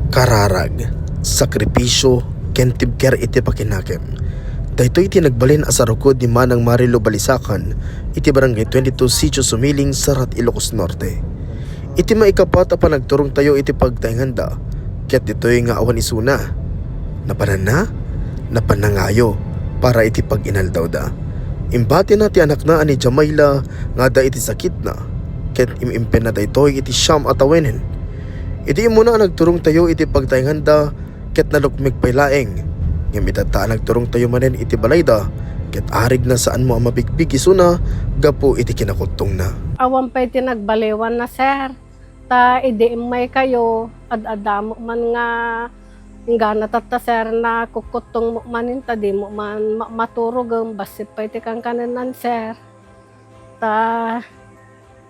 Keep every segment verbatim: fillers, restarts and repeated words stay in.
Kararag, sakripisyo, ken tibker iti pakinakem. Daytoy ti nagbalin a sarukod ni Manang Marilu Balisacan iti Barangay twenty-two, Sitio Sumiling, Sarat, Ilocos Norte. Iti maikapat a panagturongtayo iti pagtaenganda, ket ditoy nga awan isuna. Napananna? Napannangayo para iti pag-inaldawda. Imbatina ti anakna a ni Jamaila nga adda iti sakitna, ket im-impenna daytoy iti siam a tawenen. Idi immuna a nagturongtayo iti pagtaenganda, ket nalukmeg pay laeng. Ngem itatta a nagturongtayo manen iti balayda, ket arigna saanmo a mabigbig isuna gapu iti kinakuttongna. Awan pay ti nagbaliwanna, sir. Ta idi immaykayo, ad-adda met man nga inggana tatta, sir, nakukkuttongmo manen ta dimo man ma-, maturogem, bassit pay ti kankanennan, sir. Ta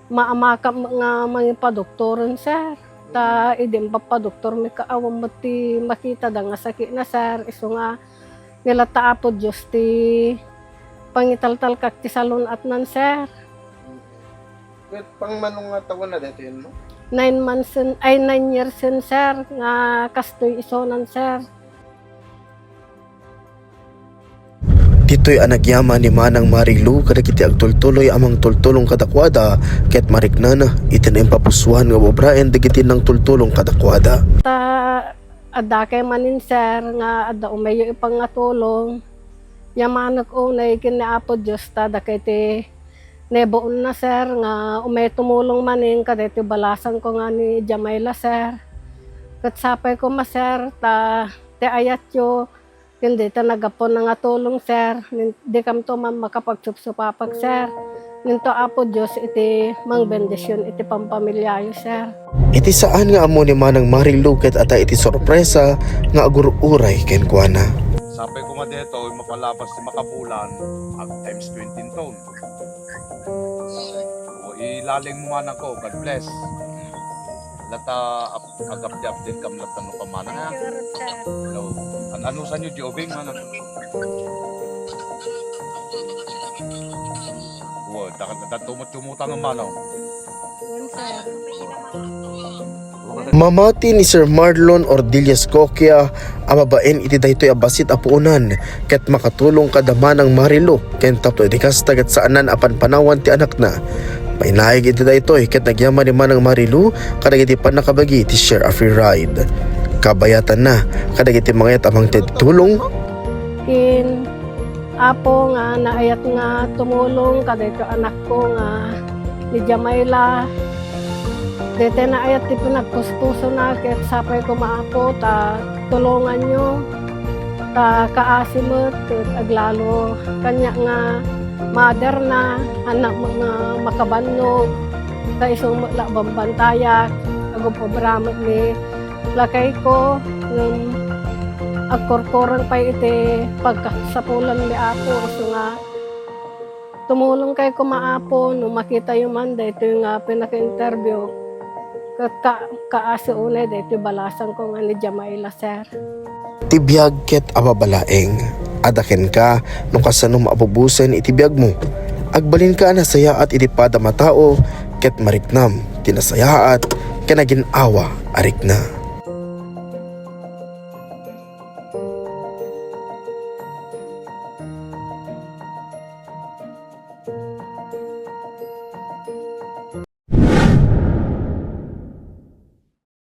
maamakam nga mangipadoktoren, sir. Ta idi impapadoktormi ket awan met ti makitada nga sakitna, sir. Isu nga ni latta Apo Dios ti pangitaltalkak ti salun-atnan, sir. Ket pangmano nga tawen na daytoy, no? Nine months en, ay, nine years en, sir, nga kastoy isunan, sir. Ditoy a nagyaman ni Manang Marilu kadagiti agtultuloy a mangtultulong kadakuada, ket mariknana iti naimpapusuan nga obraen dagiti nangtultulong kadakuada. Ta adda kay manen, sir, nga adda umayyo ipangatulong. Yamanek unay ken ni Apo Dios ta dakay ti nebuonna, sir, nga umay tumulong manen kadaytoy balasangko nga ni Jamaila, sir. Ket sapay koma, sir, ta ti ayatyo, ken dayta nagapuna nga tulong, sir, nin-, dikamto man makapagsupsupapag, sir. Ninto Apo Dios iti mangbendision iti pampamiliayo, sir. Iti saan nga ammo ni Manang Marilu ket adda iti sorpresa nga agur-uray kenkuana. Sapay koma daytoy, mapalabas ti makabulan, ag times twenty ton. O, ilaling mo manang ko, God bless. Lata, ap-, agap-, update kam latta no pamanang. Thank you, Lord, sir. Hello. An-, ano sa inyo, di ubing, manang? Wo, dakat, dakat tumut-, tumutang ang manang. Yun, sir. Mamati ni Sir Marlon Ordillas Coquia a mabain iti daytoy a bassit a puonan ket makatulong kada Manang Marilu ken tapno idi kasta ket saanan a panpanawan ti anakna. Mainaig iti daytoy ket nagyaman ni Manang Marilu kadagiti pannakabagi ti Share a Free Ride. Kabayatanna kadagiti mangayat a mangted tulong. Ken Apo nga naayat nga tumulong kadaytoy anakko nga ni Jamaila. Daytoy naayat ti pinagpuspusona ket sapay koma, Apo, ta tulonganyo ta kaasi met ket aglalo kaniak nga mother na, annak met nga makabannog, ta isu met la a bambantayak, agub-obra met ni lakayko, ngem agkurkureng pay iti pagkasapulanmi, Apo, isu nga tumulongkay koma, Apo, no makitayo man daytoy nga pinaka-interview. Ket ka-, kaasi unay daytoy balasangko nga ni Jamaila, sir. Ti biag ket awa balaeng. Adda kenka no kasano maabubusen iti biagmo. Agbalinka a nasayaat iti padam a tao ket mariknam ti nasayaat ken agin-awa a rikna.